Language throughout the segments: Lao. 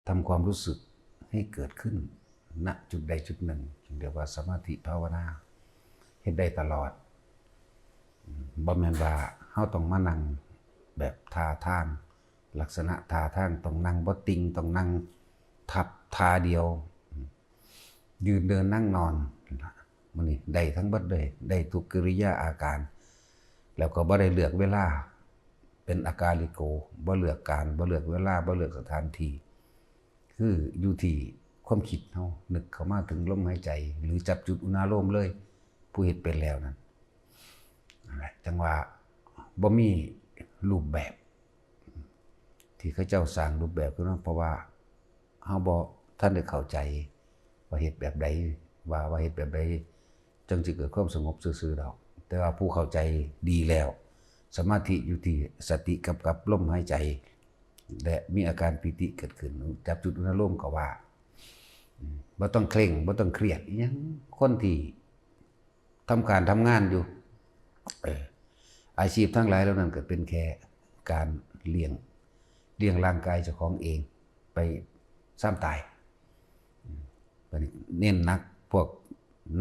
ທຳຄວາມຮູ້ສຶກໃຫ້ເກີດຂຶ້ນ ນະຈຸດໃດຈຸດໜຶ່ງ ເອີ້ນວ່າສະມາທິພາວະນາ ເຮັດໄດ້ຕະຫຼອດ. ບໍ່ແມ່ນວ່າເຮົາຕ້ອງມານັ່ງແບບທ່າທາງ ລັກສະນະທ່າທາງຕ້ອງນັ່ງບໍ່ຕິ່ງ ຕ້ອງນັ່ງທັບທ່າດຽວ ຢືນເດີນນັ່ງນອນ. ມື້ນີ້ໄດ້ທັງເບິດເລີຍ ໄດ້ທຸກກິລິຍາອາການ ແລ້ວກໍບໍ່ໄດ້ເລືອກເວລາ ເປັນອາກາລິໂກ ບໍ່ເລືອກການ ບໍ່ເລືອກເວລາ ບໍ່ເລືອກສະຖານທີ່ ຄືຢູ່ທີ່ຄວາມຄິດເຮົານຶກເຂົ້າມາເຖິງລົມຫາຍໃຈ ຫຼື ຈັບຈຸດອຸນາໂລມເລີຍ ຜູ້ເຮັດເປັນແລ້ວນັ້ນ. ນັ້ນແຫຼະ ຈັ່ງວ່າບໍ່ມີຮູບແບບ ທີ່ເຂົາເຈົ້າສ້າງຮູບແບບຂຶ້ນມາ ເພາະວ່າເຮົາບໍ່ທັນໄດ້ເຂົ້າໃຈວ່າເຮັດແບບໃດ ວ່າ ວ່າເຮັດແບບໃດຈັ່ງຊິເກີດຄວາມສະຫງົບຊື່ໆດອກ. ແຕ່ວ່າຜູ້ເຂົ້າໃຈດີແລ້ວ ສະມາທິຢູ່ທີ່ສະຕິກຳກັບລົມຫາຍໃຈ ແລະ ມີອາການປີຕິເກີດຂຶ້ນ ຈັບຈຸດອຸນາໂລມກໍວ່າ ອືມ ບໍ່ຕ້ອງເຄັ່ງ ບໍ່ຕ້ອງຄຽດອີ່ຫຍັງ. ຄົນທີ່ ທຳການທຳງານຢູ່ ເອີ ອາຊີບທັງຫຼາຍເຫຼົ່ານັ້ນກໍເປັນແຄ່ການລ້ຽງ ລ້ຽງຮ່າງກາຍເຈົ້າຂອງເອງໄປຊາມຕາຍ. ອືມ ບັດນີ້ເນັ້ນໜັກພວກ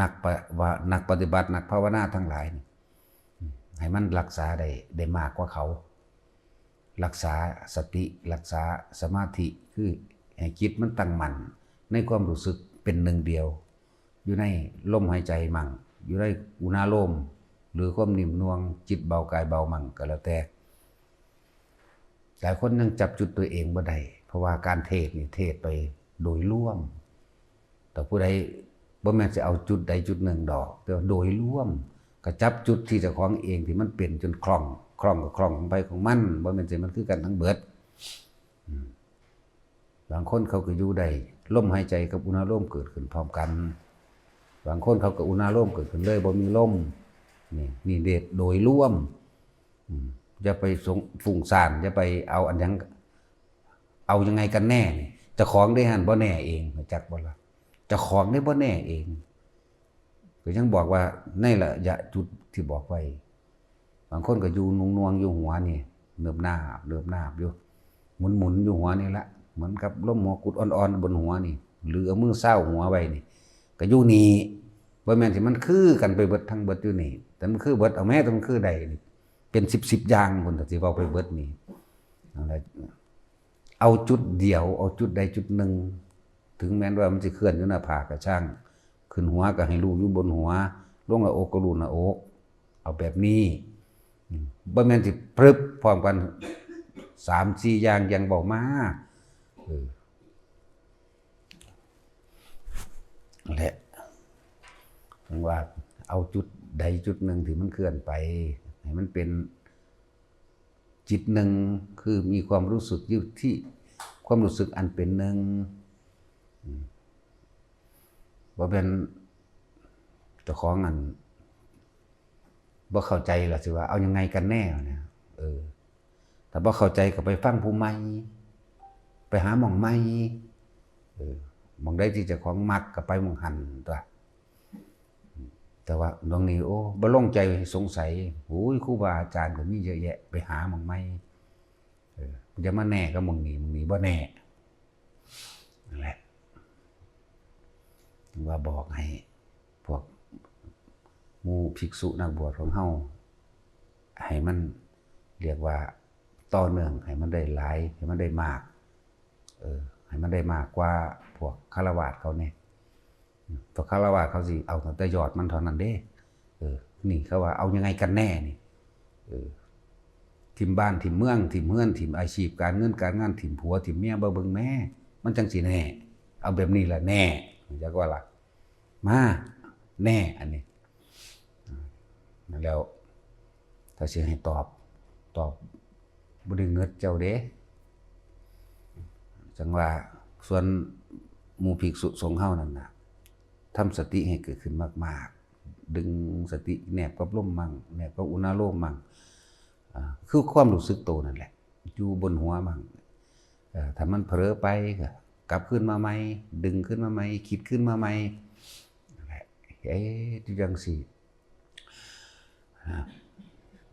ນັກປະ ວ່ານັກປະຕິບັດ ນັກພາວະນາທັງຫຼາຍນີ້ ອືມ ໃຫ້ມັນຮັກສາໄດ້ ໄດ້ມາກກວ່າເຂົາ. ຮັກສາສະຕິ ຮັກສາສະມາທິ ຄືໃຫ້ຈິດມັນຕັ້ງໝັ້ນໃນຄວາມຮູ້ສຶກເປັນໜຶ່ງດຽວ ຢູ່ໃນລົມຫາຍໃຈໝັ້ງ ຢູ່ໃນອຸນາໂລມ ຫຼື ຄວາມໜິ່ມໜ່ວງ ຈິດເບົາກາຍເບົາໝັ້ງກໍແລ້ວແຕ່. ຫຼາຍຄົນຍັງຈັບຈຸດຕົວເອງບໍ່ໄດ້ ເພາະວ່າການເທດນີ້ເທດໄປໂດຍລວມ. ແຕ່ຜູ້ໃດ ບໍ່ແມ່ນຊິເອົາຈຸດໃດຈຸດໜຶ່ງດອກ ແຕ່ວ່າໂດຍລວມ ກໍຈັບຈຸດທີ່ເຈົ້າຂອງເອງທີ່ມັນເປັນຈົນຄ່ອງ ຄ່ອງກໍຄ່ອງຂອງໃຜຂອງມັນ ບໍ່ແມ່ນຊິມັນຄືກັນທັງເບິດ. ອືມ ບາງຄົນເຂົາກໍຢູ່ໄດ້ ລົມຫາຍໃຈກັບອຸນາໂລມເກີດຂຶ້ນພ້ອມກັນ ບາງຄົນເຂົາກໍອຸນາໂລມເກີດຂຶ້ນເລີຍ ບໍ່ມີລົມ. ນີ້ ນີ້ເດດໂດຍລວມ. ອືມ ຢ່າໄປສົງ ຟຸ້ງສ້ານ ຢ່າໄປເອົາອັນຫຍັງ ເອົາຍັງໄງກັນແນ່ນີ້ ເຈົ້າຂອງເດ້ຫັ້ນບໍ່ແນ່ເອງ ຮູ້ຈັກບໍ່ລະ? ເຈົ້າຂອງເດ້ບໍ່ແນ່ເອງ. ກໍຍັງບອກວ່າໃນໄລຍະຈຸດທີ່ບອກໄວ້ ບາງຄົນກໍຢູ່ໜ່ວງໆຢູ່ຫົວນີ້ ເນີບໜາບ ເນີບໜາບຢູ່ ໝຸນໆຢູ່ຫົວນີ້ລະ ເໝືອນກັບລົມຫົວກຸດອ່ອນໆບົນຫົວນີ້ ຫຼືເອົາມືຊາວຫົວໄວ້ນີ້ ກໍຢູ່ນີ້. ບໍ່ແມ່ນຊິມັນຄືກັນໄປເບິດທັງເບິດຢູ່ນີ້ ແຕ່ມັນຄືເບິດ ເອົາແມ້ແຕ່ມັນຄືໄດ້ນີ້ ເປັນສິບໆຢ່າງພຸ້ນ ຖ້າຊິເວົ້າໄປເບິດນີ້. ນັ້ນແຫຼະ ເອົາຈຸດດຽວ ເອົາຈຸດໃດຈຸດໜຶ່ງ ເຖິງແມ່ນວ່າມັນຊິເຄື່ອນຢູ່ໜ້າຜາກກະຊ່າງ ຂຶ້ນຫົວກໍໃຫ້ຮູ້ຢູ່ບົນຫົວ ລົງໜ້າອົກກໍຮູ້ໜ້າອົກ. ເອົາແບບນີ້ ອືມ ບໍ່ແມ່ນຊິປຶບພ້ອມກັນສາມສີ່ຢ່າງ ຢ່າງເວົ້າມາ. ເອີ ແລະ ຈັ່ງວ່າເອົາຈຸດໃດຈຸດໜຶ່ງທີ່ມັນເຄື່ອນໄປ ໃຫ້ມັນເປັນຈິດໜຶ່ງ ຄືມີຄວາມຮູ້ສຶກຢູ່ທີ່ຄວາມຮູ້ສຶກອັນເປັນໜຶ່ງ. ອືມ ບໍ່ແມ່ນເຈົ້າຂອງອັນ ບໍ່ເຂົ້າໃຈລະຊິວ່າເອົາຍັງໄງກັນແນ່ນະ. ເອີ ຖ້າບໍ່ເຂົ້າໃຈກໍໄປຟັງຜູ້ໃໝ່ ໄປຫາໝ່ອງໃໝ່. ເອີ ໝ່ອງໃດທີ່ເຈົ້າຂອງມັກກໍໄປໝ່ອງຫັ້ນຕົວະ. ແຕ່ວ່າດວງນີ້ ໂອ້ ບໍ່ລົງໃຈ ສົງໄສ ໂອ້ຍ ຄູບາອາຈານກໍມີເຍາະແຍະ ໄປຫາໝ່ອງໃໝ່. ເອີ ຢ່າມາແນ່ກັບໝ່ອງນີ້ ໝ່ອງນີ້ບໍ່ແນ່. ນັ້ນແຫຼະ ວ່າບອກໃຫ້ພວກໝູ່ພິກສຸນັກບວດຂອງເຮົາ ໃຫ້ມັນ ລຽກວ່າຕໍ່ເນື່ອງ ໃຫ້ມັນໄດ້ຫຼາຍ ໃຫ້ມັນໄດ້ມາກ ເອີ ໃຫ້ມັນໄດ້ມາກກວ່າພວກຄາລະວາດເຂົາແດ່. ພວກຄາລະວາດເຂົາຊິເອົາຕັ້ງແຕ່ຍອດມັນເທົ່ານັ້ນເດ້. ເອີ ນີ້ເຂົາວ່າເອົາຍັງໄງກັນແນ່ນີ້. ເອີ ຖິ້ມບ້ານ ຖິ້ມເມືອງ ຖິ້ມເຮືອນ ຖິ້ມອາຊີບການເງິນການງານ ຖິ້ມຜົວ ຖິ້ມເມຍ ບໍ່ເບິ່ງແມ້ ມັນຈັ່ງຊິແນ່. ເອົາແບບນີ້ລະແນ່ ຮູ້ຈັກວ່າລະ ມາແນ່ອັນນີ້. ນັ້ນແລ້ວ ຖ້າຊິໃຫ້ຕອບ ຕອບບໍ່ໄດ້ເງິດເຈົ້າເດ້. ຈັ່ງວ່າສ່ວນໝູ່ພິກສຸສົງເຮົານັ້ນນະ ທຳສະຕິໃຫ້ເກີດຂຶ້ນມາກໆ ດຶງສະຕິແນບກັບລົມໝັ່ງ ແນບກັບອຸນາໂລມໝັ່ງ ອ່າ ຄືຄວາມຮູ້ສຶກໂຕນັ້ນແຫຼະ ຢູ່ບົນຫົວໝັ່ງ. ເອີ ຖ້າມັນເຜີໄປກໍກັບຄືນມາໃໝ່ ດຶງຄືນມາໃໝ່ ຄິດຄືນມາໃໝ່. ນັ້ນແຫຼະ ເຮັດຢູ່ຈັ່ງຊີ້ ອ່າ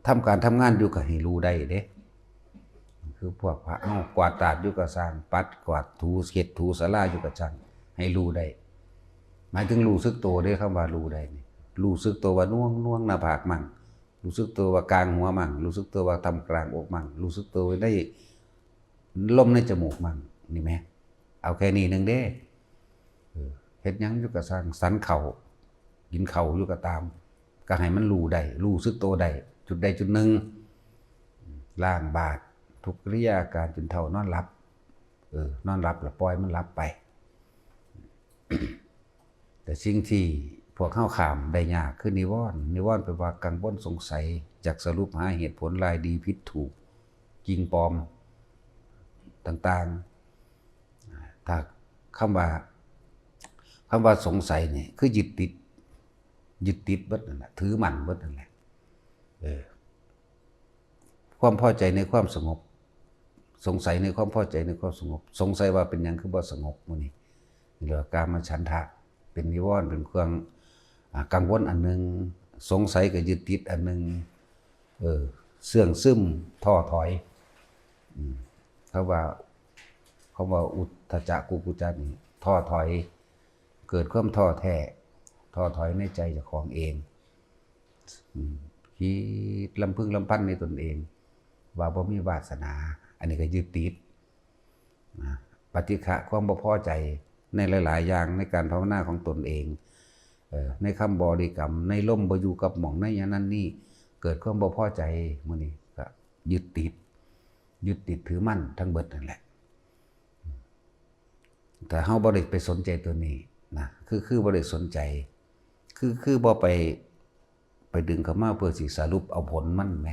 ທຳການທຳງານຢູ່ກໍໃຫ້ຮູ້ໄດ້ເດ້. ຄືພວກພະເຮົາກວາດຕາດຢູ່ກໍຊ່າງ, ປັດກວາດຖູເຮັດຖູສາລາຢູ່ກໍຊ່າງ, ໃຫ້ຮູ້ໄດ້. ໝາຍເຖິງຮູ້ສຶກໂຕເດ້, ຄຳວ່າຮູ້ໄດ້ນີ້ ຮູ້ສຶກໂຕວ່າໜ່ວງໆໜ້າຜາກມັງ, ຮູ້ສຶກໂຕວ່າກາງຫົວມັງ, ຮູ້ສຶກໂຕວ່າທຳກາງອົກມັງ, ຮູ້ສຶກໂຕໄດ້ລົມໃນຈະມູກມັງ, ນີ້ແໝ. ເອົາແຄ່ນີ້ໜຶ່ງເດ້. ເອີ ເຮັດຫຍັງຢູ່ກໍຊ່າງ, ສັນເຂົ້າ ກິນເຂົ້າຢູ່ກໍຕາມ, ກໍໃຫ້ມັນຮູ້ໄດ້, ຮູ້ສຶກໂຕໄດ້ ຈຸດໃດຈຸດໜຶ່ງ. ລ້າງບາດ ທຸກກິລິຍາອາການຈົນເທົ່ານອນຫຼັບ. ເອີ ນອນຫຼັບລະປ່ອຍມັນຫຼັບໄປ. ແຕ່ສິ່ງທີ່ພວກເຮົາຂ້າມໄດ້ຍາກຄືນິວອນ. ນິວອນແປວ່າກັງວົນສົງໄສ, ຈັກສະຫຼຸບຫາເຫດຜົນ, ລາຍດີຜິດຖືກ, ຈິງປອມຕ່າງໆ. ຖ້າຄຳວ່າ, ຄຳວ່າສົງໄສນີ້ຄືຍຶດຕິດ, ຍຶດຕິດເບິດນັ້ນແຫຼະ, ຖືໝັ້ນເບິດນັ້ນແຫຼະ. ເອີ ຄວາມພໍໃຈໃນຄວາມສະຫງົບ, ສົງໄສໃນຄວາມພໍໃຈໃນຄວາມສະຫງົບ, ສົງໄສວ່າເປັນຫຍັງຄືບໍ່ສະຫງົບມື້ນີ້. ເອີ້ນວ່າກາມະສັນທະ ເປັນນິວອນ, ເປັນເຄື່ອງ ອາ ກັງວົນອັນໜຶ່ງ, ສົງໄສກໍຍຶດຕິດອັນໜຶ່ງ. ເອີ ເຊື່ອງຊຶມ, ທໍ້ຖອຍ. ອືມ ຄຳວ່າ, ຄຳວ່າອຸດທະຈະກຸກຸຈະນີ້ ທໍ້ຖອຍ, ເກີດຄວາມທໍ້ແທ້, ທໍ້ຖອຍໃນໃຈເຈົ້າຂອງເອງ. ອືມ ຄິດລຳພຶງລຳພັນໃນຕົນເອງວ່າບໍ່ມີວາສະໜາ, ອັນນີ້ກໍຍຶດຕິດນະ. ປະຕິຄະຄວາມບໍ່ພໍໃຈໃນຫຼາຍໆຢ່າງໃນການພາວະນາຂອງຕົນເອງ, ເອີ ໃນຄຳບໍລິກຳ, ໃນລົມບໍ່ຢູ່ກັບໝ່ອງ, ໃນອັນນັ້ນນີ້ ເກີດຄວາມບໍ່ພໍໃຈ, ມື້ນີ້ກໍຍຶດຕິດ, ຍຶດຕິດຖືໝັ້ນທັງເບິດນັ້ນແຫຼະ. ແຕ່ເຮົາບໍ່ໄດ້ໄປສົນໃຈຕົວນີ້ນະ, ຄື, ຄືບໍ່ໄດ້ສົນໃຈ, ຄື, ຄືບໍ່ໄປ, ໄປດຶງເຂົ້າມາເພື່ອຊິສະຫຼຸບເອົາຜົນມັນແໝ.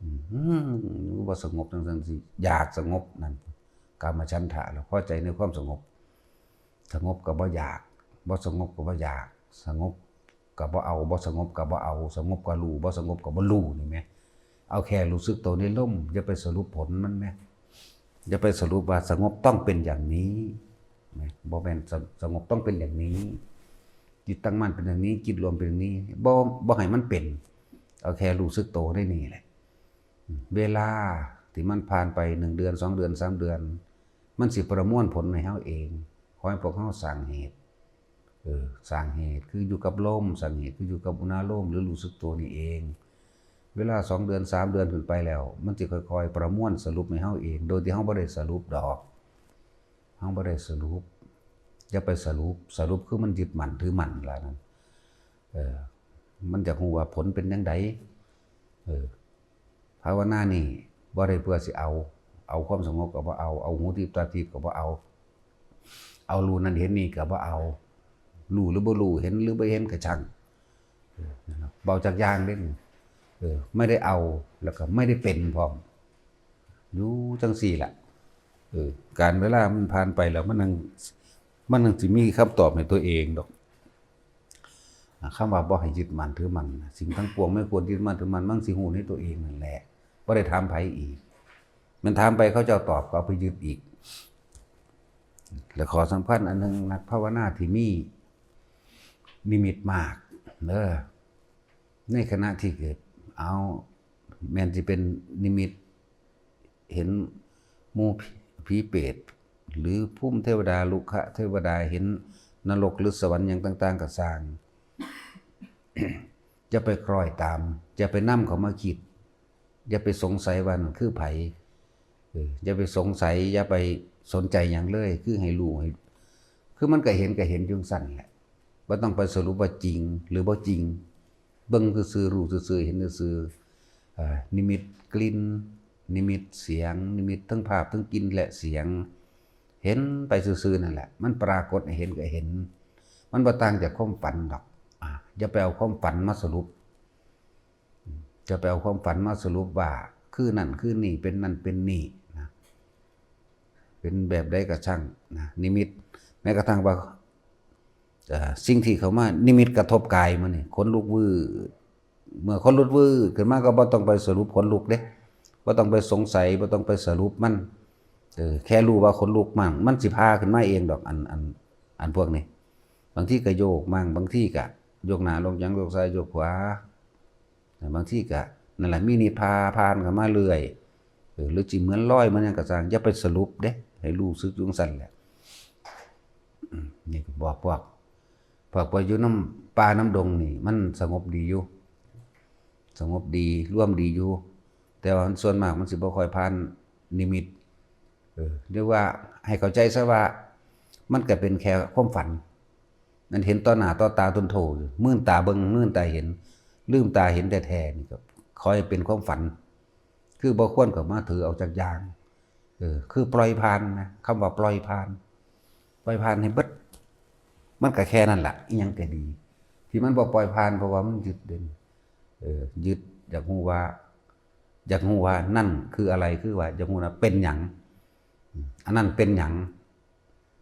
ອືມ ບໍ່ສະຫງົບຈັ່ງຊັ້ນຊິຢາກສະຫງົບນັ້ນ, ກາມະສັນທະລະພໍໃຈໃນຄວາມສະຫງົບ, ສະຫງົບກໍບໍ່ຢາກ, ບໍ່ສະຫງົບກໍບໍ່ຢາກ, ສະຫງົບ ກໍບໍ່ເອົາ, ບໍ່ສະຫງົບກໍບໍ່ເອົາ, ສະຫງົບກໍຮູ້, ບໍ່ສະຫງົບກໍບໍ່ຮູ້ນີ້ແໝ. ເອົາແຄ່ຮູ້ສຶກໂຕໃນລົມ, ຢ່າໄປສະຫຼຸບຜົນມັນແໝ. ຢ່າໄປສະຫຼຸບວ່າສະຫງົບຕ້ອງເປັນຢ່າງນີ້ແໝ, ບໍ່ແມ່ນ ສະ, ສະຫງົບຕ້ອງເປັນຢ່າງນີ້, ຈິດຕັ້ງໝັ້ນເປັນຢ່າງນີ້, ຈິດລວມເປັນຢ່າງນີ້, ບໍ່, ບໍ່ໃຫ້ມັນເປັນ. ເອົາແຄ່ຮູ້ສຶກໂຕໃນນີ້ແຫຼະ. ເວລາທີ່ມັນຜ່ານໄປ ໜຶ່ງເດືອນ, ສອງເດືອນ, ສາມເດືອນ, ມັນຊິປະມວນຜົນໃຫ້ເຮົາເອງ. ຂໍໃຫ້ພວກເຮົາສ້າງເຫດ, ເອີ, ສ້າງເຫດ ຄືຢູ່ກັບລົມ, ສ້າງເຫດ ຄືຢູ່ກັບອຸນາໂລມ ຫຼື ຮູ້ສຶກໂຕນີ້ເອງ. ເວລາສອງເດືອນ, ສາມເດືອນຂຶ້ນໄປແລ້ວ, ມັນຊິຄ່ອຍໆປະມວນສະຫຼຸບໃຫ້ເຮົາເອງ ໂດຍທີ່ເຮົາບໍ່ໄດ້ສະຫຼຸບດອກ. ເຮົາບໍ່ໄດ້ສະຫຼຸບ. ຢ່າໄປສະຫຼຸບ. ສະຫຼຸບຄືມັນຍຶດໝັ້ນຖືໝັ້ນລະນັ້ນ. ເອີ, ມັນຢາກຮູ້ວ່າຜົນເປັນຈັ່ງໃດ. ເອີ. ພາວະນານີ້ບໍ່ໄດ້ເພື່ອຊິເອົາ, ເອົາຄວາມສະຫງົບກໍບໍ່ເອົາ, ເອົາຫູທິບຕາທິບກໍບໍ່ເອົາ, ເອົາຮູ້ນັ້ນເຫັນນີ້ກໍບໍ່ເອົາ, ຮູ້ຫຼືບໍ່ຮູ້, ເຫັນຫຼືບໍ່ເຫັນກໍຊ່າງ. ເວົ້າຈັກຢ່າງເດ້. ເອີ, ໄມ່ໄດ້ເອົາ ແລ້ວກໍໄມ່ໄດ້ເປັນພ້ອມ. ຢູ່ຈັ່ງຊີ້ລະ. ເອີ, ການເວລາມັນຜ່ານໄປແລ້ວ ມັນຍັງ, ມັນຍັງຊິມີຄຳຕອບໃຫ້ຕົວເອງດອກ. ອາ, ຄຳວ່າບໍ່ໃຫ້ຍຶດໝັ້ນຖືໝັ້ນ, ສິ່ງທັງປວງແມ່ນຄວນຍຶດໝັ້ນຖືໝັ້ນ, ມັນຊິຮູ້ໃນຕົວເອງນັ້ນແຫຼະ, ບໍ່ໄດ້ຖາມໃຜອີກ. ແມ່ນຖາມໄປເຂົາເຈົ້າຕອບກໍເອົາໄປຍຶດອີກ. ແລະ ຂໍ້ສຳຄັນອັນໜຶ່ງ, ນັກພາວະນາທີ່ມີນິມິດມາກເດີ, ໃນຂະນະທີ່ເກີດ, ເອົາ, ແມ່ນຊິເປັນນິມິດ ເຫັນໝູ່ຜີເປດ ຫຼື ພູມເທວະດາ, ລຸກຂະເທວະດາ, ເຫັນນະລົກ ຫຼື ສະຫວັນຫຍັງຕ່າງໆກໍຊ່າງ, ຢ່າໄປຄ້ອຍຕາມ, ຢ່າໄປນຳເຂົາມາຄິດ, ຢ່າໄປສົງໄສວ່ານັ້ນຄືໃຜ. ເອີ, ຢ່າໄປສົງໄສ, ຢ່າໄປສົນໃຈຫຍັງເລີຍ, ຄືໃຫ້ຮູ້, ໃຫ້, ຄືມັນກໍເຫັນ, ກໍເຫັນຢູ່ຈັ່ງຊັ້ນແຫຼະ. ບໍ່ຕ້ອງໄປສະຫຼຸບວ່າຈິງ ຫຼື ບໍ່ຈິງ. ເບິ່ງຊື່ໆ, ຮູ້ຊື່ໆ, ເຫັນຊື່ໆ. ເອີ, ນິມິດກິ່ນ, ນິມິດສຽງ, ນິມິດທັງພາບ, ທັງກິ່ນ ແລະ ສຽງ. ເຫັນໄປຊື່ໆນັ້ນແຫຼະ. ມັນປາກົດໃຫ້ເຫັນກໍເຫັນ. ມັນບໍ່ຕ່າງຈາກຄວາມຝັນດອກ. ອາ, ຢ່າໄປເອົາຄວາມຝັນມາສະຫຼຸບ. ຈະໄປເອົາຄວາມຝັນມາສະຫຼຸບວ່າ ຄືນັ້ນຄືນີ້, ເປັນນັ້ນເປັນນີ້ນະ, ເປັນແບບໃດກໍຊ່າງນະ, ນິມິດ, ແມ້ກະທັ່ງວ່າ, ເອີ, ສິ່ງທີ່ເຂົ້າມາ, ນິມິດກະທົບກາຍມື້ນີ້, ຂົນລຸກວືດ, ເມື່ອຂົນລຸກວືດຂຶ້ນມາກໍບໍ່ຕ້ອງໄປສະຫຼຸບຂົນລຸກເດ້, ບໍ່ຕ້ອງໄປສົງໄສ, ບໍ່ຕ້ອງໄປສະຫຼຸບມັນ, ເອີ, ແຄ່ຮູ້ວ່າຂົນລຸກມາ, ມັນຊິພາຂຶ້ນມາເອງດອກ, ອັນ, ອັນ, ອັນພວກນີ້. ບາງທີກໍໂຍກມັ່ງ, ບາງທີກໍໂຍກໜ້າ, ໂຍກຫຍັງ, ໂຍກຊ້າຍ, ໂຍກຂວາ. ບາງທີກະນັ້ນລະ ມີນິດພາຜ່ານເຂົ້າມາເລື້ອຍ, ເອີ ຫຼືຊິເໝືອນລອຍ ເໝືອນຫຍັງກໍຊ່າງ ຢ່າໄປສະຫຼຸບເດ້ ໃຫ້ຮູ້ສຶກຢູ່ຈັ່ງຊັ້ນແຫຼະ. ອືມ ນີ້ກໍບອກພວກ ພວກໄປຢູ່ນຳປ່ານຳດົງນີ້ ມັນສະຫງົບດີຢູ່ ສະຫງົບດີ ລວມດີຢູ່ ແຕ່ວ່າມັນ ສ່ວນມາກມັນຊິບໍ່ຄ່ອຍຜ່ານນິມິດ. ເອີ ຫຼືວ່າໃຫ້ເຂົ້າໃຈຊະວ່າ ມັນກໍເປັນແຄ່ຄວາມຝັນ ນັ້ນເຫັນຕໍ່ໜ້າຕໍ່ຕາທົນໂທຢູ່ ມື່ນຕາເບິ່ງ ມື່ນຕາເຫັນ ລືມຕາເຫັນແທ້ໆ ນີ້ກໍຂໍໃຫ້ເປັນຄວາມຝັນ ຄືບໍ່ຄວນເຂົ້າມາຖືເອົາຈັກຢ່າງ. ເອີ ຄືປ່ອຍຜ່ານນະ ຄຳວ່າປ່ອຍຜ່ານ ປ່ອຍຜ່ານໃຫ້ເບິດ ມັນກໍແຄ່ນັ້ນລະ ອີ່ຫຍັງກໍດີ ທີ່ມັນບໍ່ປ່ອຍຜ່ານ ເພາະວ່າມັນຍຶດເດ້ ເອີ ຍຶດ ຢາກຮູ້ວ່າ ຢາກຮູ້ວ່ານັ້ນຄືອະໄລ ຄືວ່າຢາກຮູ້ວ່າເປັນຫຍັງ ອັນນັ້ນເປັນຫຍັງ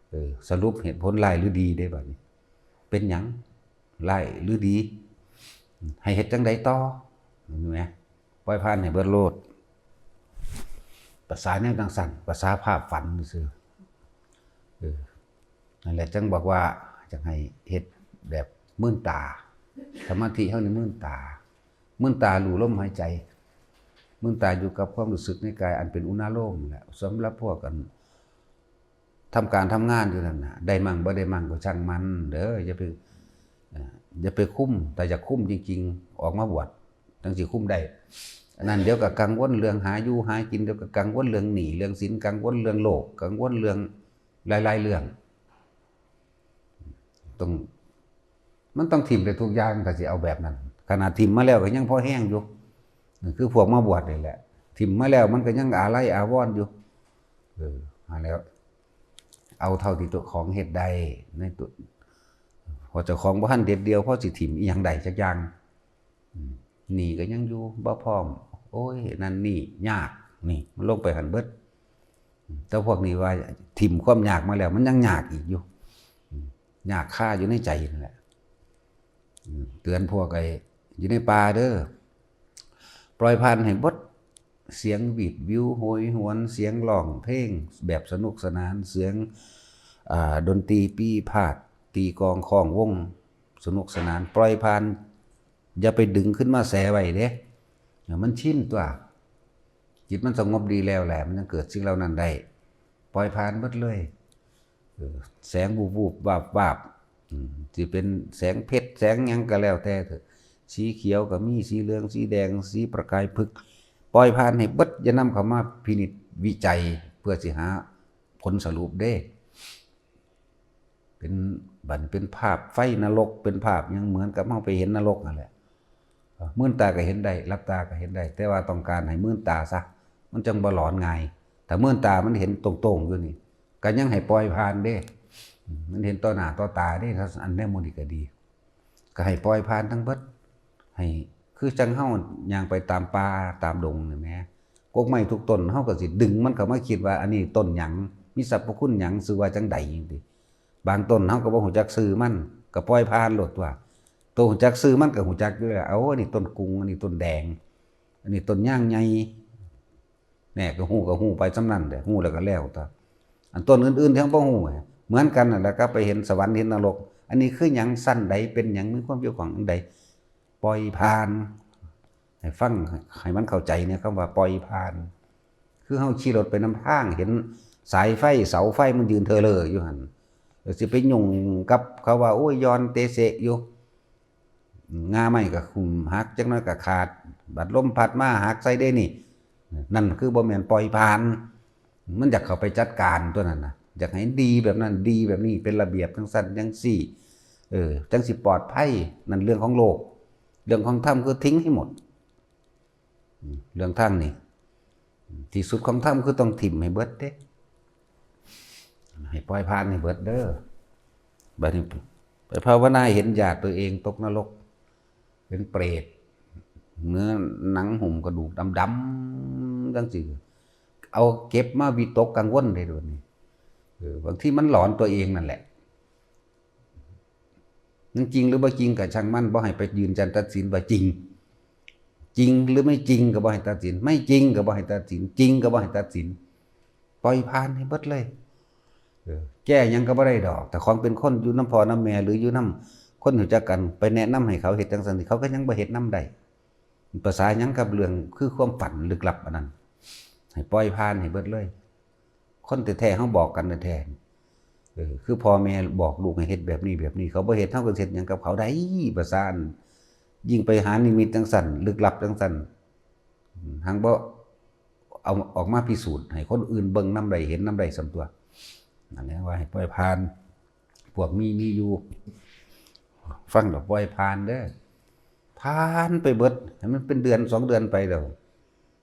ເອີ ສະຫຼຸບເຫດຜົນຮ້າຍຫຼືດີເດ້ບາດນີ້ ເປັນຫຍັງ ຮ້າຍຫຼືດີ ໃຫ້ເຮັດຈັ່ງໃດຕໍ່ ເຫັນໄໝ? ປ່ອຍຜ່ານໃຫ້ເບິດໂລດ ພາສາແນວຈັ່ງຊັ້ນ ພາສາພາບຝັນຊື່ໆ ເອີ ນັ້ນແຫຼະ ຈຶ່ງບອກວ່າຢາກໃຫ້ເຮັດແບບມື່ນຕາ ສະມາທິເຮົານີ້ມື່ນຕາ ມື່ນຕາຮູ້ລົມຫາຍໃຈ ມື່ນຕາຢູ່ກັບຄວາມຮູ້ສຶກໃນກາຍອັນເປັນອຸນາໂລມນັ້ນແຫຼະ. ສຳລັບພວກອັນ ທຳການທຳງານຢູ່ນັ້ນນະ ໄດ້ມັ້ງບໍ່ໄດ້ມັ້ງກໍຊ່າງມັນເດີ ຢ່າໄປ ເອີ ຢ່າໄປຄຸມ ຖ້າຢາກຄຸມຈິງໆ ອອກມາບວດຈັ່ງຊິຄຸມໄດ້. ອັນນັ້ນດຽວກໍກັງວົນເລື່ອງຫາຢູ່ຫາກິນ ດຽວກໍກັງວົນເລື່ອງໜີ້ເລື່ອງສິນ ກັງວົນເລື່ອງໂລກ ກັງວົນເລື່ອງຫຼາຍໆເລື່ອງ ຕ້ອງ ມັນຕ້ອງຖິ້ມໄດ້ທຸກຢ່າງ ຖ້າຊິເອົາແບບນັ້ນ. ຂະໜາດຖິ້ມມາແລ້ວກໍຍັງພໍແຮງຢູ່ ຄືພວກມາບວດນີ້ແຫຼະ ຖິ້ມມາແລ້ວມັນກໍຍັງອາໄລອາວອນຢູ່. ເອີ ຫັ້ນແຫຼະ ເອົາເທົ່າທີ່ເຈົ້າຂອງເຮັດໄດ້ໃນຕົວ ເພາະເຈົ້າຂອງບໍ່ທັນເດັດດ່ຽວ ພໍຊິຖິ້ມອີ່ຫຍັງໄດ້ຈັກຢ່າງ. ອືມ ໜີ້ກໍຍັງຢູ່ ບໍ່ພ້ອມ ໂອ້ຍ ນັ້ນນີ້ຍາກ ນີ້ ມັນລົງໄປຫັ້ນເບິດ. ແຕ່ພວກນີ້ວ່າຖິ້ມຄວາມຍາກມາແລ້ວ ມັນຍັງຍາກອີກຢູ່ ອືມ ຍາກຄາຢູ່ໃນໃຈນັ້ນແຫຼະ. ອືມ ເຕືອນພວກໄອ້ຢູ່ໃນປ່າເດີ ປ່ອຍຜ່ານໃຫ້ເບິດ ສຽງຫວີດຫວິວໂຫຍຫວນ ສຽງຮ້ອງເພງແບບສະໜຸກສະໜານ ສຽງ ອ່າ ດົນຕີປີພາດ ຕີກອງຄ້ອງວົງ ສະໜຸກສະໜານ ປ່ອຍຜ່ານ ຢ່າໄປດຶງຂຶ້ນມາແຊ່ໄວ້ເດ້ ໃຫ້ມັນຊິນຕົວະ ຈິດມັນສະຫງົບດີແລ້ວແຫຼະ ມັນຍັງເກີດສິ່ງເຫຼົ່ານັ້ນໄດ້ ປ່ອຍຜ່ານເບິດເລີຍ. ເອີ ແສງວູບໆວາບໆ ອືມ ຊິເປັນແສງເພັດແສງຫຍັງກໍແລ້ວແຕ່ເຖາະ ສີຂຽວກໍມີ ສີເຫຼືອງ ສີແດງ ສີປະກາຍຜຶກ ປ່ອຍຜ່ານໃຫ້ເບິດ ຢ່ານຳເຂົ້າມາພິນິດວິໄຈ ເພື່ອຊິຫາຜົນສະຫຼຸບເດ້. ເປັນ ບັດເປັນພາບໄຟນະລົກ ເປັນພາບຫຍັງ ເໝືອນກັບເຮົາໄປເຫັນນະລົກນັ້ນແຫຼະ. ເອີ ມືນຕາກໍເຫັນໄດ້ ຫຼັບຕາກໍເຫັນໄດ້ ແຕ່ວ່າຕ້ອງການໃຫ້ມືນຕາຊະ ມັນຈັ່ງບໍ່ຫຼອນງ່າຍ. ຖ້າມືນຕາມັນເຫັນໂຕ່ງໆຢູ່ນີ້ ກໍຍັງໃຫ້ປ່ອຍຜ່ານເດ້ ອືມ ມັນເຫັນຕໍ່ໜ້າຕໍ່ຕາເດ້ ອັນແນວໝູ່ນີ້ກໍດີ ກໍໃຫ້ປ່ອຍຜ່ານທັງເບິດ ໃຫ້ ຄືຈັ່ງເຮົາຍ່າງໄປຕາມປ່າຕາມດົງນີ້ແໝ່ ກົກໄມ້ທຸກຕົ້ນ ເຮົາກໍຊິດຶງມັນເຂົ້າມາຄິດວ່າ ອັນນີ້ຕົ້ນຫຍັງ ມີສັບພະຄຸນຫຍັງ ຊື່ວ່າຈັ່ງໃດຈັ່ງຊີ້. ບາງຕົ້ນເຮົາກໍບໍ່ຮູ້ຈັກຊື່ມັນ ກໍປ່ອຍຜ່ານໂລດຕົວະ ໂຕຮູ້ຈັກຊື່ມັນກໍຮູ້ຈັກຢູ່ແລ້ວ ເອົາ ອັນນີ້ຕົ້ນກຸງ ອັນນີ້ຕົ້ນແດງ ອັນນີ້ຕົ້ນຍາງໃຫຍ່ ແນ່ ກໍຮູ້ ກໍຮູ້ໄປສ່ຳນັ້ນແຫຼະ ຮູ້ແລ້ວກໍແລ້ວຕົວະ. ອັນຕົ້ນອື່ນໆທີ່ເຮົາບໍ່ຮູ້ ເໝືອນກັນນັ້ນແຫຼະ ກັບໄປເຫັນສະຫວັນເຫັນນະລົກ ອັນນີ້ຄືຫຍັງ ຊັ້ນໃດ ເປັນຫຍັງ ມີຄວາມກ່ຽວຂ້ອງອັນໃດ ປ່ອຍຜ່ານ ໃຫ້ຟັງ ໃຫ້ມັນເຂົ້າໃຈໃນຄຳວ່າປ່ອຍຜ່ານ. ຄືເຮົາຂີ່ລົດໄປນຳທາງ ເຫັນສາຍໄຟ ເສົາໄຟມັນຢືນເທີເລີຢູ່ຫັ້ນ ແລ້ວຊິໄປຫຍຸ້ງກັບເຂົາວ່າ ໂອ້ຍ ຢ່ອນເຕເສະຢູ່ ງ່າໄມ້ກໍຫຸ້ມຫັກ ຈັກໜ້ອຍກໍຂາດ ບັດລົມພັດມາຫັກໃສ່ເດ້ນີ້ ນັ້ນຄືບໍ່ແມ່ນປ່ອຍຜ່ານ ມັນຢາກເຂົ້າໄປຈັດການຕົວນັ້ນນະ ຢາກໃຫ້ດີແບບນັ້ນ ດີແບບນີ້ ເປັນລະບຽບຈັ່ງຊັ້ນຈັ່ງຊີ້ ເອີ ຈັ່ງຊິປອດໄພ. ນັ້ນເລື່ອງຂອງໂລກ ເລື່ອງຂອງທຳຄືຖິ້ມໃຫ້ໝົດ. ອືມ ເລື່ອງທາງນີ້ ທີ່ສຸດຂອງທຳຄືຕ້ອງຖິ້ມໃຫ້ເບິດເດ້ ໃຫ້ປ່ອຍຜ່ານໃຫ້ເບິດເດີ. ບາດນີ້ໄປພາວະນາເຫັນຍາດຕົວເອງຕົກນະລົກ ເປັນເປດ ເນື້ອໜັງຫຸ້ມກະດູກດຳໆ ຈັ່ງຊີ້ ເອົາເກັບມາວິຕົກກັງວົນເດ້ດຽວນີ້. ເອີ ບາງທີມັນຫຼອນຕົວເອງນັ້ນແຫຼະ. ມັນຈິງຫຼືບໍ່ຈິງກໍຊ່າງມັນ ບໍ່ໃຫ້ໄປຢືນຢັນຕັດສິນວ່າຈິງ. ຈິງຫຼືໄມ່ຈິງກໍບໍ່ໃຫ້ຕັດສິນ ໄມ່ຈິງກໍບໍ່ໃຫ້ຕັດສິນ ຈິງກໍບໍ່ໃຫ້ຕັດສິນ ປ່ອຍຜ່ານໃຫ້ເບິດເລີຍ. ເອີ ແກ້ຫຍັງກໍບໍ່ໄດ້ດອກ ຖ້າຂອງເປັນຄົນຢູ່ນຳພໍ່ນຳແມ່ ຫຼືຢູ່ນຳຄົນຮູ້ຈັກກັນ ໄປແນະນຳໃຫ້ເຂົາເຮັດຈັ່ງຊັ້ນ ເຂົາກໍຍັງບໍ່ເຮັດນຳໄດ້. ປະສາຫຍັງກັບເລື່ອງຄືຄວາມຝັນລຶກລັບອັນນັ້ນ. ໃຫ້ປ່ອຍຜ່ານໃຫ້ເບິດເລີຍ. ຄົນແທ້ໆ ເຮົາບອກກັນແທ້ໆ ເອີ ຄືພໍ່ແມ່ບອກລູກໃຫ້ເຮັດແບບນີ້ແບບນີ້ ເຂົາບໍ່ເຮັດ ເຮົາກໍຊິເຮັດຫຍັງກັບເຂົາໄດ້? ປະສາອັນ ຍິ່ງໄປຫານິມິດຈັ່ງຊັ້ນ ລຶກລັບຈັ່ງຊັ້ນ ຫັ້ງບໍ່ເອົາອອກມາພິສູດໃຫ້ຄົນອື່ນເບິ່ງນຳໄດ້ ເຫັນນຳໄດ້ສ່ຳຕົວະ. ນັ້ນແຫຼະວ່າໃຫ້ປ່ອຍຜ່ານ. ພວກມີ ມີຢູ່ ຟັງແລ້ວປ່ອຍຜ່ານເດີ້. ຜ່ານໄປເບິດ ໃຫ້ມັນເປັນເດືອນສອງເດືອນໄປແລ້ວ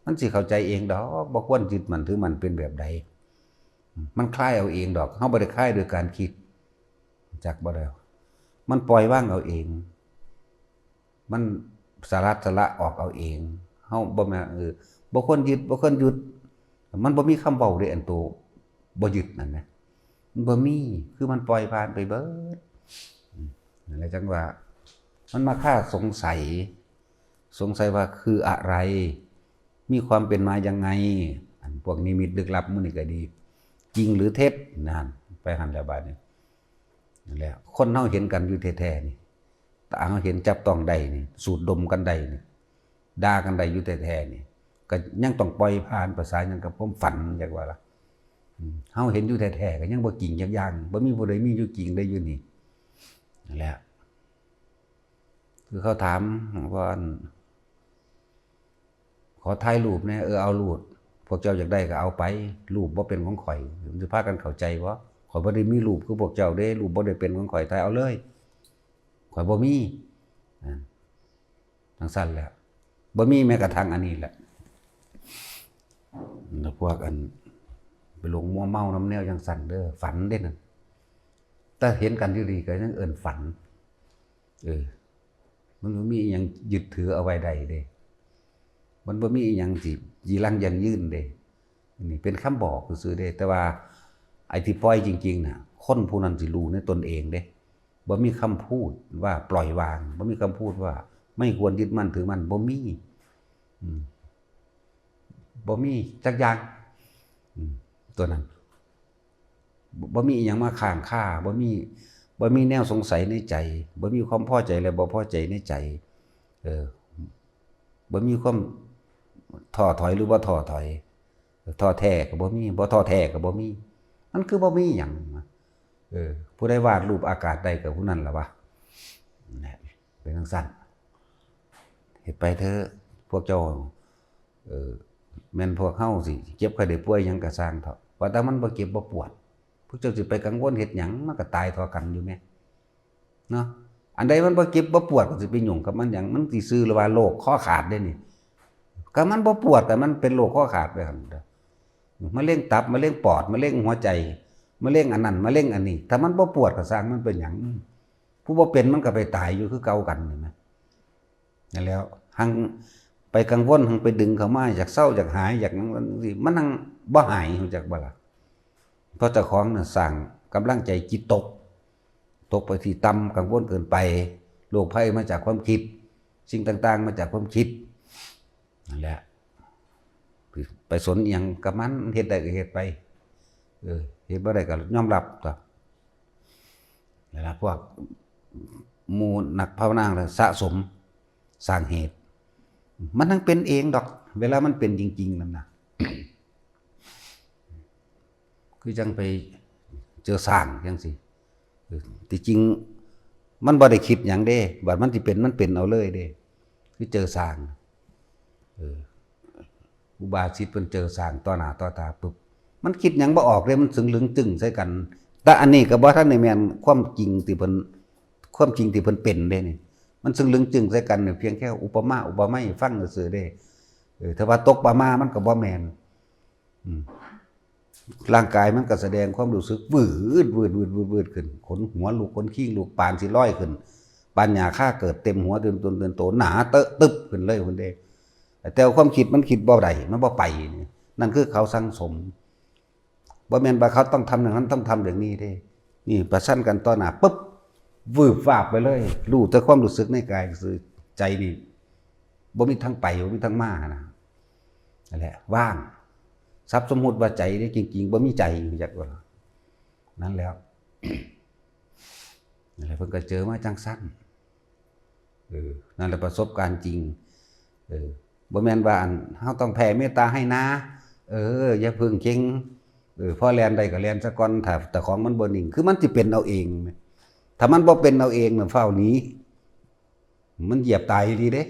ມັນຊິເຂົ້າໃຈເອງດອກ ບໍ່ຄວນຍຶດໝັ້ນຖືໝັ້ນເປັນແບບໃດ. ມັນຄາຍເອົາເອງດອກ ເຮົາບໍ່ໄດ້ຄາຍໂດຍການຄິດ ຈັກບໍ່ແລ້ວ ມັນປ່ອຍວາງເອົາເອງ. ມັນສະຫຼັດສະຫຼະອອກເອົາເອງ. ເຮົາບໍ່ແມ່ນ ເອີ ບໍ່ຄວນຍຶດ ບໍ່ຄວນຢຸດ. ມັນບໍ່ມີຄຳເວົ້າເດ້ ອັນໂຕບໍ່ຍຶດນັ້ນນະ ມັນບໍ່ມີ. ຄືມັນປ່ອຍຜ່ານໄປເບິດ. ອືມ ນັ້ນແຫຼະ ຈັ່ງວ່າມັນມາຄາສົງໄສ ສົງໄສວ່າຄືອະໄລ? ມີຄວາມເປັນມາຍັງໄງ? ອັນພວກນິມິດລຶກລັບມື້ນີ້ກໍດີ ຈິງຫຼືເທັດ? ນັ້ນ ໄປຫັ້ນແລ້ວບາດນີ້. ນັ້ນແຫຼະ ຄົນເຮົາເຫັນກັນຢູ່ແທ້ໆນີ້ ຕາເຮົາເຫັນຈັບຕ້ອງໄດ້ນີ້ ສູດດົມກັນໄດ້ນີ້ ດ່າກັນໄດ້ຢູ່ແທ້ໆນີ້ ກໍຍັງຕ້ອງປ່ອຍຜ່ານ ພາສາຫຍັງ ກັບຄວາມຝັນ ຈັກວ່າລະ. ອືມ ເຮົາເຫັນຢູ່ແທ້ໆ ກໍຍັງບໍ່ຈິງຈັກຢ່າງ ບໍ່ມີຜູ້ໃດມີຢູ່ຈິງໄດ້ຢູ່ນີ້. ນັ້ນແຫຼະ ຄືເຂົາຖາມວ່າ ອັນ ຂໍຖ່າຍຮູບແດ່ ເອີ ເອົາໂລດ ພວກເຈົ້າຢາກໄດ້ກໍເອົາໄປ ຮູບບໍ່ເປັນຂອງຂ້ອຍ. ມັນຊິພາກັນເຂົ້າໃຈບໍ່? ຂ້ອຍບໍ່ໄດ້ມີຮູບຄືພວກເຈົ້າເດ້ ຮູບບໍ່ໄດ້ເປັນຂອງຂ້ອຍ ຖ່າຍເອົາເລີຍ ຂ້ອຍບໍ່ມີ. ອ່າ ຈັ່ງຊັ້ນແຫຼະ ບໍ່ມີແມ້ກະທັ່ງອັນນີ້ແຫຼະ. ແລ້ວພວກອັນໄປຫຼົງມົວເມົານຳແນວຈັ່ງຊັ້ນເດີ້ ຝັນເດ້ນັ້ນ. ແຕ່ເຫັນກັນຢູ່ດີກໍຍັງເອີ້ນຝັນ. ເອີ ມັນບໍ່ມີອີ່ຫຍັງຍຶດຖືເອົາໄວ້ໄດ້ເດ້ ມັນບໍ່ມີອີ່ຫຍັງຊິຈີລັງຢັ້ງຢືນເດ້. ອັນນີ້ເປັນຄຳບອກຊື່ໆເດ້ ແຕ່ວ່າໄອ້ທີ່ປ່ອຍຈິງໆນະ ຄົນຜູ້ນັ້ນຊິຮູ້ໃນຕົນເອງເດ້. ບໍ່ມີຄຳພູດວ່າປ່ອຍວາງ ບໍ່ມີຄຳພູດວ່າໄມ່ຄວນຍຶດໝັ້ນຖືໝັ້ນ ບໍ່ມີ. ອືມ ບໍ່ມີຈັກຢ່າງ. ອືມ ຕົວນັ້ນ ບໍ່ ບໍ່ມີອີ່ຫຍັງມາຄ້າງຄາ ບໍ່ມີ ບໍ່ມີແນວສົງໄສໃນໃຈ ບໍ່ມີຄວາມພໍໃຈ ແລະ ບໍ່ພໍໃຈໃນໃຈ. ເອີ ບໍ່ມີຄວາມທໍ້ຖອຍ ຫຼື ບໍ່ທໍ້ຖອຍ ທໍ້ແທ້ກໍບໍ່ມີ ບໍ່ທໍ້ແທ້ກໍບໍ່ມີ. ມັນຄືບໍ່ມີຫຍັງ? ເອີ ຜູ້ໃດວາດຮູບອາກາດໄດ້ກໍຜູ້ນັ້ນລະວະ. ແນ່ ເປັນຈັ່ງຊັ້ນ ເຮັດໄປເຖາະພວກເຈົ້າ. ເອີ ແມ່ນພວກເຮົາຊິເຈັບໄຂ້ໄດ້ປ່ວຍຫຍັງກໍຊ່າງເຖາະ ວ່າແຕ່ມັນບໍ່ເຈັບບໍ່ປວດ ພວກເຈົ້າຊິໄປກັງວົນເຮັດຫຍັງ? ມັນກໍຕາຍທໍ່ກັນຢູ່ແມະເນາະ. ອັນໃດມັນບໍ່ເຈັບບໍ່ປວດກໍຊິໄປຫຍຸ້ງກັບມັນຫຍັງ? ມັນຊິຊື່ວ່າໂລກຄໍຂາດເດ້ນີ້. ກໍມັນບໍ່ປວດ ກໍມັນເປັນໂລກຄໍຂາດໄປຫັ້ນເດີ. ມະເຮັງຕັບ ມະເຮັງປອດ ມະເຮັງຫົວໃຈ ມະເຮັງອັນນັ້ນ ມະເຮັງອັນນີ້ ຖ້າມັນບໍ່ປວດກໍຊ່າງມັນ ເປັນຫຍັງ? ຜູ້ບໍ່ເປັນມັນກໍໄປຕາຍຢູ່ຄືເກົ່າກັນ ເຫັນໄໝ? ນັ້ນແຫຼະ ຮັ່ງໄປກັງວົນ ຮັ່ງໄປດຶງເຂົ້າມາ ຢາກເຊົາ ຢາກຫາຍ ຢາກຫຍັງ ມັນຍັງບໍ່ຫາຍ ຮູ້ຈັກບໍ່ລະ? ເພາະເຈົ້າຂອງນັ້ນສ້າງກຳລັງໃຈຈິດຕົກ ຕົກໄປທີ່ຕ່ຳ ກັງວົນເກີນໄປ. ໂລກໄພມາຈາກຄວາມຄິດ ສິ່ງຕ່າງໆມາຈາກຄວາມຄິດ. ນັ້ນແຫຼະ ໄປສົນອີ່ຫຍັງກັບມັນ ເຮັດໄດ້ກໍເຮັດໄປ ເອີ ເຮັດບໍ່ໄດ້ກໍຍອມຮັບຕົວະ. ນັ້ນລະ ພວກໝູ່ນັກພາວະນາລະສະສົມ ສ້າງເຫດ ມັນທັງເປັນເອງດອກ ເວລາມັນເປັນຈິງໆນັ້ນນະ. ຄືຈັ່ງໄປເຈີຊ້າງຈັ່ງຊີ້ ເອີ ທີ່ຈິງມັນບໍ່ໄດ້ຄິດຫຍັງເດ້ ບາດມັນຊິເປັນ ມັນເປັນເອົາເລີຍເດ້ ຄືເຈີຊ້າງ. ເອີ ຄູບາສິດເພິ່ນເຈີຊ້າງຕໍ່ໜ້າຕໍ່ຕາປຶບ ມັນຄິດຫຍັງບໍ່ອອກເດ້ ມັນຊຶ້ງລຶ້ງຈຶ້ງໃສ່ກັນ. ແຕ່ອັນນີ້ກໍບໍ່ທັນໄດ້ແມ່ນຄວາມຈິງທີ່ເພິ່ນ ຄວາມຈິງທີ່ເພິ່ນເປັນເດ້ນີ້ ມັນຊຶ້ງລຶ້ງຈຶ້ງໃສ່ກັນ ພຽງແຄ່ອຸປະມາອຸປະໄມໃຫ້ຟັງຊື່ໆເດ້. ເອີ ຖ້າວ່າຕົກປະມາມັນກໍບໍ່ແມ່ນ. ອືມ ຮ່າງກາຍມັນກໍສະແດງຄວາມຮູ້ສຶກວືດໆໆໆຂຶ້ນ ຂົນຫົວລຸກ ຂົນຄີງລຸກ ປານຊິລອຍຂຶ້ນ ປານຫຍ້າຄາເກີດເຕັມຫົວ ເຕັມຕົນເຕັມໂຕ ໜາເຕີບຕຶບຂຶ້ນເລີຍພຸ້ນເດ້. ແຕ່ວ່າຄວາມຄິດມັນຄິດບໍ່ໄດ້ ມັນບໍ່ໄປ ນັ້ນຄືເຂົາສັ່ງສົມ. ບໍ່ແມ່ນວ່າເຂົາຕ້ອງທຳຢ່າງນັ້ນ ຕ້ອງທຳຢ່າງນີ້ເດ້. ນີ້ປະຊັນກັນຕໍ່ໜ້າປຶບ ວືບວາບໄປເລີຍ ຮູ້ແຕ່ຄວາມຮູ້ສຶກໃນກາຍຊື່ໆ ໃຈນີ້ ບໍ່ມີທາງໄປ ບໍ່ມີທາງມາຫັ້ນນະ. ນັ້ນແຫຼະ ວ່າງ. ສັບສົມມຸດວ່າໃຈເດ້ ຈິງໆບໍ່ມີໃຈ ຮູ້ຈັກບໍ່ລະ? ນັ້ນແຫຼະ ນັ້ນແຫຼະ ເພິ່ນກໍເຈີມາຈັ່ງຊັ້ນ. ເອີ ນັ້ນແຫຼະປະສົບການຈິງ. ເອີ ບໍ່ແມ່ນວ່າ ອັນ ເຮົາຕ້ອງແຜ່ເມດຕາໃຫ້ນາ ເອີ ຢ່າເພິ່ງເກັ່ງ ເອີ ພໍແລ່ນໄດ້ກໍແລ່ນຊະກ່ອນ ຖ້າເຈົ້າຂອງມັນບໍ່ນິ່ງ ຄືມັນຊິເປັນເອົາເອງ. ຖ້າມັນບໍ່ເປັນເອົາເອງນະ ຟ້າວໜີ ມັນຢຽບຕາຍອີ່ຫຼີເດ້.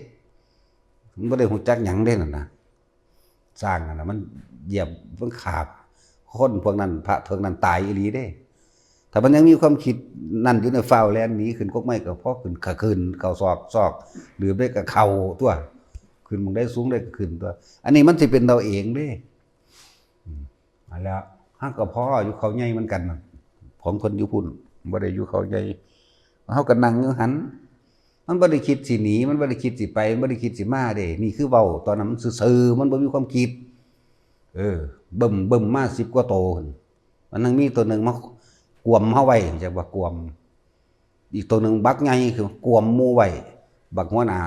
ມັນບໍ່ໄດ້ຮູ້ຈັກຫຍັງເດ້ນັ້ນນະ. ຊ້າງນັ້ນນະ ມັນຢຽບ ມັນຂາບຄົນພວກນັ້ນ ພະເຖິງນັ້ນຕາຍອີ່ຫຼີເດ້. ຖ້າມັນຍັງມີຄວາມຄິດນັ້ນຢູ່ໃນ ຟ້າວແລ່ນໜີຂຶ້ນກົກໄມ້ກໍພໍຂຶ້ນ ຂະຂຶ້ນເຂົ້າຊອກ ຊອກ ຫຼືໄດ້ກໍເຂົ້າຕົວະ ຂຶ້ນໝ່ອງໃດສູງໄດ້ກໍຂຶ້ນຕົວະ. ອັນນີ້ມັນຊິເປັນເອົາເອງເດ້. ອືມ ອັນແລ້ວ ເຮົາກໍພໍຢູ່ເຂົາໃຫຍ່ເໝືອນກັນນະ ຂອງເພິ່ນຢູ່ພຸ້ນ ບໍ່ໄດ້ຢູ່ເຂົາໃຫຍ່ ເຮົາກໍນັ່ງຢູ່ຫັ້ນ. ມັນບໍ່ໄດ້ຄິດຊິໜີ ມັນບໍ່ໄດ້ຄິດຊິໄປ ມັນບໍ່ໄດ້ຄິດຊິມາເດ້. ນີ້ຄືເວົ້າຕອນນັ້ນມັນຊື່ໆ ມັນບໍ່ມີຄວາມຄິດ. ເອີ ບຶ້ມໆ ມາສິບກວ່າໂຕພຸ້ນ ມັນຍັງມີໂຕໜຶ່ງມາກວມເຮົາໄວ້ ຮູ້ຈັກບໍ່? ກວມ. ອີກໂຕໜຶ່ງບັກໃຫຍ່ຄືກວມໝູ່ໄວ້ ບັກຫົວໜ້າ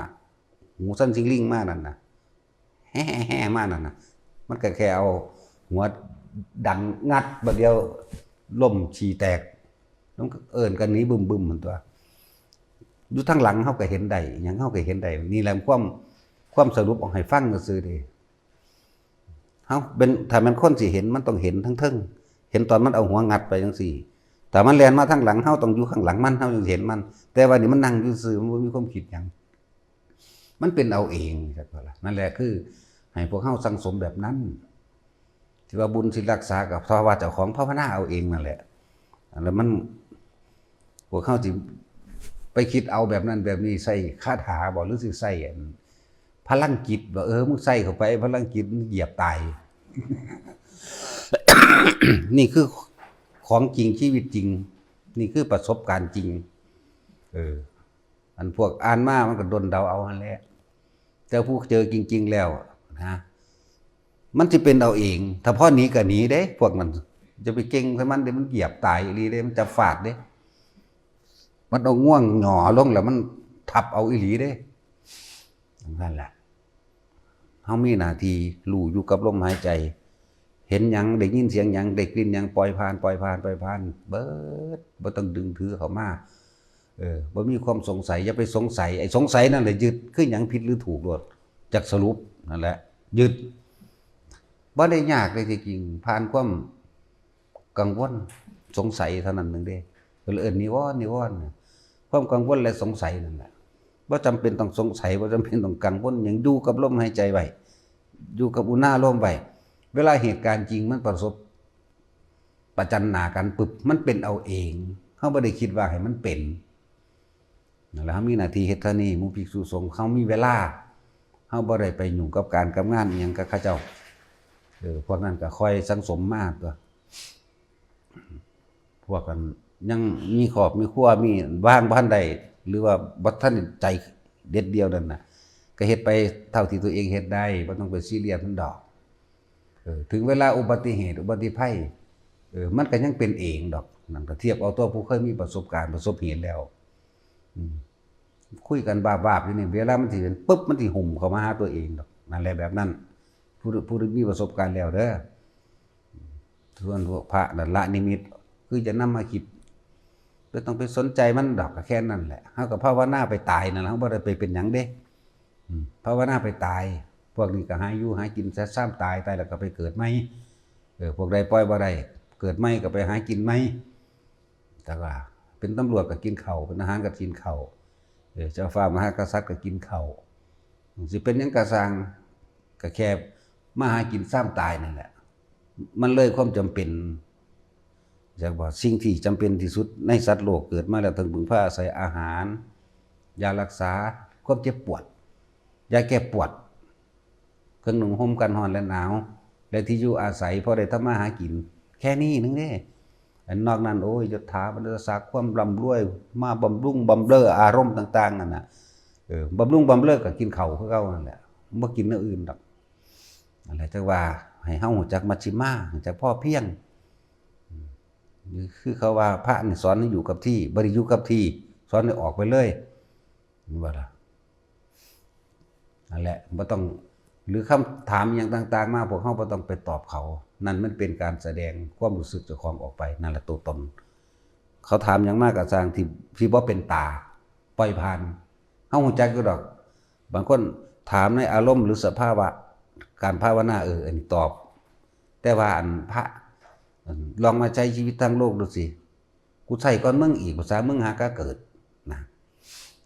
ຫູສັນຊິງລິງມານັ້ນນະ ແຮ່ໆ ມານັ້ນນະ ມັນກໍແຄ່ເອົາຫົວດັນງັດບາດດຽວ ລົ້ມຂີ້ແຕກ ມັນກໍເອີ້ນກັນໜີບຶ້ມໆ ຫັ້ນຕົວະ. ຢູ່ທາງຫຼັງເຮົາກໍເຫັນໄດ້ ຫຍັງເຮົາກໍເຫັນໄດ້. ນີ້ແຫຼະຄວາມ ຄວາມສະຫຼຸບອອກໃຫ້ຟັງຊື່ໆເດ້. ເຮົາເປັນ ຖ້າແມ່ນຄົນຊິເຫັນ ມັນຕ້ອງເຫັນເທິງໆ ເຫັນຕອນມັນເອົາຫົວງັດໄປຈັ່ງຊີ້. ຖ້າມັນແລ່ນມາທາງຫຼັງ ເຮົາຕ້ອງຢູ່ຂ້າງຫຼັງມັນ ເຮົາຈຶ່ງເຫັນມັນ. ແຕ່ວ່ານີ້ມັນນັ່ງຢູ່ຊື່ ມັນບໍ່ມີຄວາມຄິດຫຍັງ ມັນເປັນເອົາເອງ ຈັກວ່າລະ. ນັ້ນແຫຼະ ຄືໃຫ້ພວກເຮົາສັ່ງສົມແບບນັ້ນ ທີ່ວ່າບຸນສິນລັກສາ ກໍເພາະວ່າເຈົ້າຂອງພາວະນາເອົາເອງນັ້ນແຫຼະ. ອັນນັ້ນມັນ ພວກເຮົາຊິໄປຄິດເອົາແບບນັ້ນແບບນີ້ ໃສ່ຄາຖາບໍ ຫຼືຊິໃສ່ອັນພະລັງຈິດວ່າ ເອີ ມຶງໃສ່ເຂົ້າໄປ ພະລັງຈິດ ມັນຢຽບຕາຍ. ນີ້ຄືຂອງຈິງ ຊີວິດຈິງ ນີ້ຄືປະສົບການຈິງ. ເອີ ອັນພວກອ່ານມາມັນກໍດົນເດົາເອົາຫັ້ນແຫຼະ ແຕ່ຜູ້ເຈີຈິງໆແລ້ວນະ ມັນຊິເປັນເອົາເອງ. ຖ້າພໍໜີກໍໜີເດ້ ພວກນັ້ນ ຢ່າໄປເກັ່ງໃສ່ມັນເດ້ ມັນຢຽບຕາຍອີ່ຫຼີເດ້ ມັນຈັບຟາດເດ້. ມັນເອົາງວງຫຍໍ້ລົງແລ້ວມັນທັບເອົາອີ່ຫຼີເດ້. ຈັ່ງຊັ້ນລະ ເຮົາມີໜ້າທີ່ຮູ້ຢູ່ກັບລົມຫາຍໃຈ ເຫັນຫຍັງ ໄດ້ຍິນສຽງຫຍັງ ໄດ້ກິ່ນຫຍັງ ປ່ອຍຜ່ານ ປ່ອຍຜ່ານ ປ່ອຍຜ່ານເບີດ ບໍ່ຕ້ອງດຶງຖືເຂົ້າມາ. ເອີ ບໍ່ມີຄວາມສົງໄສ ຢ່າໄປສົງໄສ ໄອ້ສົງໄສນັ້ນແຫຼະຍຶດ ຄືຫຍັງຜິດຫຼືຖືກໂລດ ຈັກສະຫຼຸບນັ້ນແຫຼະ ຍຶດ. ບໍ່ໄດ້ຍາກເດ້ ທີ່ຈິງ ຜ່ານຄວາມກັງວົນສົງໄສເທົ່ານັ້ນໜຶ່ງເດ້ ເພິ່ນເອີ້ນນິວອນ ນິວອນ ຄວາມກັງວົນ ແລະ ສົງໄສນັ້ນແຫຼະ. ບໍ່ຈຳເປັນຕ້ອງສົງໄສ ບໍ່ຈຳເປັນຕ້ອງກັງວົນຫຍັງ ຢູ່ກັບລົມຫາຍໃຈໄວ້ ຢູ່ກັບອຸນາລົມໄວ້. ເວລາເຫດການຈິງມັນປະສົບປະຈັນໜ້າກັນປຶບ ມັນເປັນເອົາເອງ ເຮົາບໍ່ໄດ້ຄິດວ່າໃຫ້ມັນເປັນ. ນັ້ນລະ ເຮົາມີໜ້າທີ່ເຮັດເທົ່ານີ້ ໝູ່ພິກສຸສົງ ເຮົາມີເວລາ ເຮົາບໍ່ໄດ້ໄປຫຍຸ້ງກັບການກັບງານອີ່ຫຍັງກັບເຂົາເຈົ້າ. ເອີ ພວກນັ້ນກໍຄ່ອຍສັງສົມມາຕົວະ ພວກອັນຍັງມີຄອບມີຄົວ ມີວາງບໍ່ທັນໄດ້ ຫຼືວ່າບໍ່ທັນໃຈເດັດດ່ຽວນັ້ນນະ ກໍເຮັດໄປເທົ່າທີ່ຕົວເອງເຮັດໄດ້ ບໍ່ຕ້ອງໄປຊີຣຽສມັນດອກ. ເອີ ເຖິງເວລາອຸບັດຕິເຫດ ອຸບັດຕິໄພ ເອີ ມັນກໍຍັງເປັນເອງດອກ. ນັ້ນກໍທຽບເອົາຕົວຜູ້ເຄີຍມີປະສົບການ ປະສົບເຫດແລ້ວ. ອືມ ຄຸຍກັນບາບໆຢູ່ນີ້ ເວລາມັນຊິເປັນປຶບ ມັນຊິຫຸ້ມເຂົ້າມາຫາຕົວເອງດອກ. ນັ້ນແຫຼະ ແບບນັ້ນ ຜູ້ ຜູ້ທີ່ມີປະສົບການແລ້ວເດີ. ສ່ວນພວກພະນັ້ນລະນິມິດ ຄືຈະນຳມາຄິດ ບໍ່ຕ້ອງໄປສົນໃຈມັນດອກ ກໍແຄ່ນັ້ນແຫຼະ. ເຮົາກໍພາວະນາໄປຕາຍນັ້ນລະ ເຮົາບໍ່ໄດ້ໄປເປັນຫຍັງເດ້. ອືມ ພາວະນາໄປຕາຍ ພວກນີ້ກໍຫາຢູ່ຫາກິນຊະ ຊາມຕາຍ ຕາຍແລ້ວກໍໄປເກີດໃໝ່. ເອີ ພວກໃດປ່ອຍບໍ່ໄດ້ ເກີດໃໝ່ກໍໄປຫາກິນໃໝ່. ຈັກວ່າເປັນຕຳຫຼວດກໍກິນເຂົ້າ ເປັນທະຫານກໍກິນເຂົ້າ ເອີ ເຈົ້າຟ້າມະຫາກະສັດກໍກິນເຂົ້າ. ຊິເປັນຫຍັງກໍຊ່າງ ກໍແຄ່ມາຫາກິນຊາມຕາຍນັ້ນແຫຼະ. ມັນເລີຍຄວາມຈຳເປັນ ຈັກວ່າສິ່ງທີ່ຈຳເປັນທີ່ສຸດໃນສັດໂລກເກີດມາແລ້ວ ຕ້ອງເພິ່ງພາອາໄສອາຫານ, ຢາລັກສາຄວາມເຈັບປວດ, ຢາແກ້ປວດ, ເຄື່ອງນຸ່ງຫົ່ມກັນຮ້ອນແລະໜາວ ແລະ ທີ່ຢູ່ອາໄສພໍໄດ້ທຳມາຫາກິນ ແຄ່ນີ້ໜຶ່ງເດ້. ອັນນອກນັ້ນ ໂອ້ຍ ຍົດຖາບັນດາສັກ ຄວາມລ່ຳລວຍ ມາບຳລຸງບຳເລີອາລົມຕ່າງໆນັ້ນນະ. ເອີ ບຳລຸງບຳເລີກໍກິນເຂົ້າຄືເກົ່ານັ້ນແຫຼະ ບໍ່ກິນແນວອື່ນດອກ. ນັ້ນແຫຼະ ຈັ່ງວ່າໃຫ້ເຮົາຮູ້ຈັກມັດຊິມາ ຮູ້ຈັກພໍພຽງ. ອືມ ຄືເຂົາວ່າພະນີ້ສອນໃຫ້ຢູ່ກັບທີ່ ບໍ່ໄດ້ຢູ່ກັບທີ່ ສອນໃຫ້ອອກໄປເລີຍ ແມ່ນບໍ່ລະ? ນັ້ນແຫຼະ ບໍ່ຕ້ອງ ຫຼືຄຳຖາມຫຍັງຕ່າງໆມາ ພວກເຮົາບໍ່ຕ້ອງໄປຕອບເຂົາ. ນັ້ນມັນເປັນການສະແດງຄວາມຮູ້ສຶກເຈົ້າຂອງອອກໄປ ນັ້ນແຫຼະໂຕຕົນ. ເຂົາຖາມຫຍັງມາກໍຊ່າງ ທີ່ ທີ່ບໍ່ເປັນຕາ ປ່ອຍຜ່ານ. ເຮົາຮູ້ຈັກຢູ່ດອກ ບາງຄົນຖາມໃນອາລົມ ຫຼືສະພາວະການພາວະນາ ເອີ ອັນນີ້ຕອບ ແຕ່ວ່າອັນພະ ອັນ ລອງມາໃຊ້ຊີວິດທາງໂລກດູຊິ ກູໃຊ້ກ່ອນມຶງອີກ ພາສາມຶງຫາກະເກີດນະ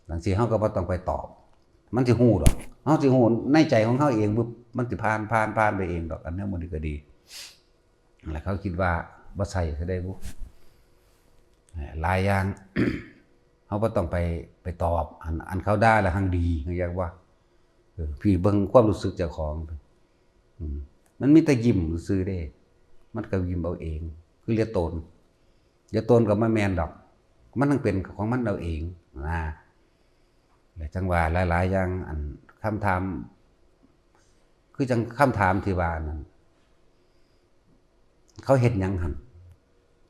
ຈັ່ງຊີ້ເຮົາກໍບໍ່ຕ້ອງໄປຕອບ ມັນຊິຮູ້ດອກ ເຮົາຊິຮູ້ໃນໃຈຂອງເຮົາເອງບຶບ ມັນຊິຜ່ານ ຜ່ານ ຜ່ານໄປເອງດອກ ອັນແນວໝູ່ນີ້ກໍດີ ແລ້ວເຂົາຄິດວ່າບໍ່ໃຊ້ຊະໄດ້ບຸ ຫຼາຍຢ່າງ ເຮົາບໍ່ຕ້ອງໄປ ໄປຕອບ ອັນ ອັນເຂົາດ່າລະຮັ່ງດີ ເຮົາຢາກວ່າ ເອີ ພີ່ເບິ່ງຄວາມຮູ້ສຶກເຈົ້າຂອງ ອືມ ມັນມີແຕ່ຍິ້ມຊື່ໆເດ້ ມັນກໍຍິ້ມເອົາເອງ ຄືເລຍໂຕນ ເລຍໂຕນກໍບໍ່ແມ່ນດອກ ມັນທັງເປັນຂອງມັນເອົາເອງນະ ແລະ ຈັ່ງວ່າຫຼາຍໆຢ່າງ ອັນ ຄຳຖາມ ຄືຈັ່ງຄຳຖາມທີ່ວ່ານັ້ນ ເຂົາເຮັດຫຍັງຫັ້ນ?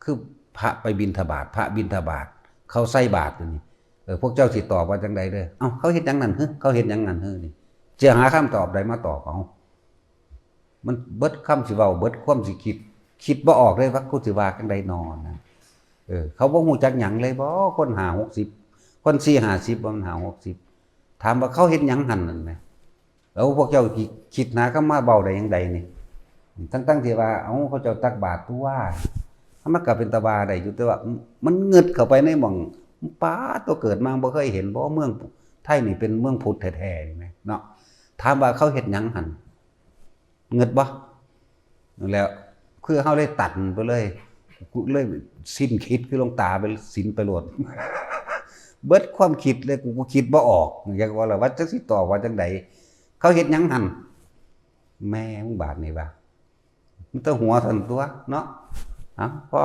ຄືພະໄປບິນທະບາດ ພະບິນທະບາດ ເຂົາໃສ່ບາດຢູ່ນີ້ ເອີ ພວກເຈົ້າຊິຕອບວ່າຈັ່ງໃດເດີ້? ເອົ້າ ເຂົາເຮັດຫຍັງນັ້ນຫື? ເຂົາເຮັດຫຍັງນັ້ນຫືນີ້? ຊິຫາຄຳຕອບໃດມາຕອບເຂົາ? ມັນເບິດຄຳຊິເວົ້າ ເບິດຄວາມຊິຄິດ ຄິດບໍ່ອອກເລີຍວ່າ ກູຊິວ່າຈັ່ງໃດນໍນະ? ເອີ ເຂົາບໍ່ຮູ້ຈັກຫຍັງເລີຍບໍ? ຄົນຫ້າຫົກສິບ ຄົນສີ່ຫ້າສິບ ວ່າມັນຫ້າຫົກສິບ ຖາມວ່າເຂົາເຮັດຫຍັງຫັ້ນນັ້ນນະ? ແລ້ວພວກເຈົ້າຄິດ ຄິດຫາຄຳມາເວົ້າໄດ້ຈັ່ງໃດນີ້? ທັງໆທີ່ວ່າ ເອົ້າ ເຂົາເຈົ້າຕັກບາດຕົວະ ມັນກໍເປັນຕາວ່າໄດ້ຢູ່ ແຕ່ວ່າມັນງຶດເຂົ້າໄປໃນໝ່ອງ ປາດໂຕ ເກີດມາບໍ່ເຄີຍເຫັນບໍ? ເມືອງໄທນີ້ເປັນເມືອງພຸດແທ້ໆນີ້ແມະເນາະ ຖາມວ່າເຂົາເຮັດຫຍັງຫັ້ນ? ງຶດບໍ່? ແລ້ວຄືເຮົາເລີຍຕັນໄປເລີຍ ກູເລີຍສິ້ນຄິດ ຄືຫຼວງຕາໄປ ສິ້ນໄປໂລດ ເບິດຄວາມຄິດເລີຍ ກູ ກູຄິດບໍ່ອອກ ຢາກເວົ້າລະ ວ່າຈັກຊິຕອບວ່າຈັ່ງໃດ? ເຂົາເຮັດຫຍັງຫັ້ນ? ແມ່ມຶງບາດນີ້ວ່າ ມີແຕ່ຫົວເທົ່ານັ້ນຕົວະເນາະ ເອົ້າ ພໍ